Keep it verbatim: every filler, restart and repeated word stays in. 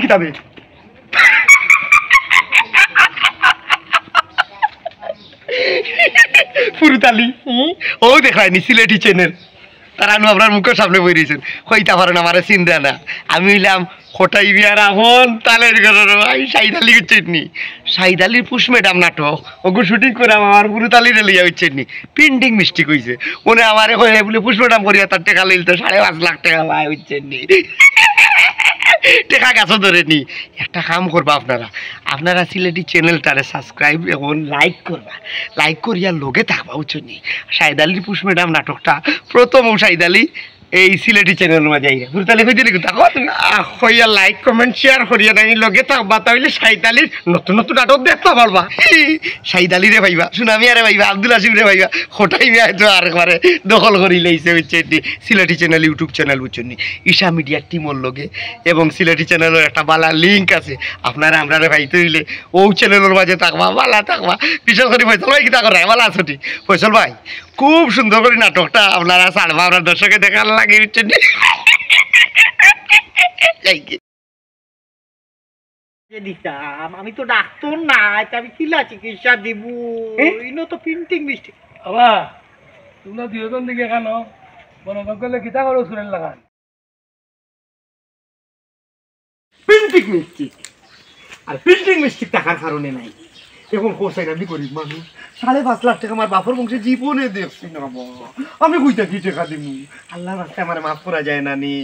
কিতাবে? ফুরুতালি। হুম? ও দেখরায়নি সিলেটি চ্যানেল। তারা নু আপনার মুখর সামনে বই রইছইন। কইতা পারইন আমারে চিনরা না। আমি অইলাম কটাই মিয়ার আপন তালের ঘরর ভাই, সাইদ আলী, বুঝছইন নি? সাইদ আলীর পুষ ম্যাডাম নাটক। ওগু শুটিং করাম আমার ফুরুতালিরে লইয়া, বুঝছইন নি? প্রিন্টিং মিস্টেক অইছে। অনে আমারে কয় বুলে পুষ ম্যাডাম করিয়া তার টেকা লইল তো সাড়ে পাঁচ লাখ টেকা পায়, বুঝছইন নি? টেকা গাছো ধরে নি। একটা কাম করবা আপনারা, আপনারা সিলেটি চ্যানেলটারে সাবস্ক্রাইব এবং লাইক করবা, লাইক করিয়া লগে থাকবা, বুঝছইন নি? সাইদ আলীর পুষ ম্যাডাম নাটকটা প্রথম ও সাইদ আলী এই সিলেটি চ্যানেলর মাঝে আইরা। ফুরুতালি কই দিলে কিতা কও তুমি? আহ, কইয়া লাইক, কমেন্ট, শেয়ার করিয়া নাই লগে থাকবা, তাইলে সাইদ আলীর নতুন নতুন নাটক দেখতা পারবা। সাইদ আলীরে পাইবা, সুনা মিয়ারে পাইবা, আব্দুল হাসিমরে পাইবা, কটাই মিয়ায় তো আরেকবারে দখল করি লাইছে, বুঝছইন নি? সিলেটি চ্যানেল, YouTube চ্যানেল, বুঝছইন নি? ঈশা মিডিয়ার টিমর লগে এবং সিলেটি চ্যানেলর একটা বালা লিংক আছে। আপনারা আমরারে পাইতে অইলে ও চ্যানেলর মাঝে থাকবা, বালা থাকবা। বিশেষ করি ফয়সল ভাই কিতা করে, বালা আছো নি? ফয়সল ভাই, খুব সুন্দর করি নাটকটা আপনারা ছাড়বা, আমরা দর্শকে দেখার লাগি, বুঝছইন নি? Thank you. যে দিতাম, আমি তো ডাক্তার না, তে আমি কিলা চিকিৎসা দিমু? এ? ইনো তো প্রিন্টিং মিস্টেক। বাবা, তোমরা দুইজন দিকে কেন? বনভোগ করলে কিতা করো সুরের লাগান? Printing mistake. আর প্রিন্টিং মিস্টেক থাকার কারণে নাই। এখন কোথায় আমি গরিব মানুষ, সাড়ে পাঁচ লাখ টেকা আমার বাপর বংশে জীবনে দেখছি না বাবা। আমি কইতা কি টেকা দিমু? আল্লাহর রাস্তায় আমারে মাফ করা যায় না নি?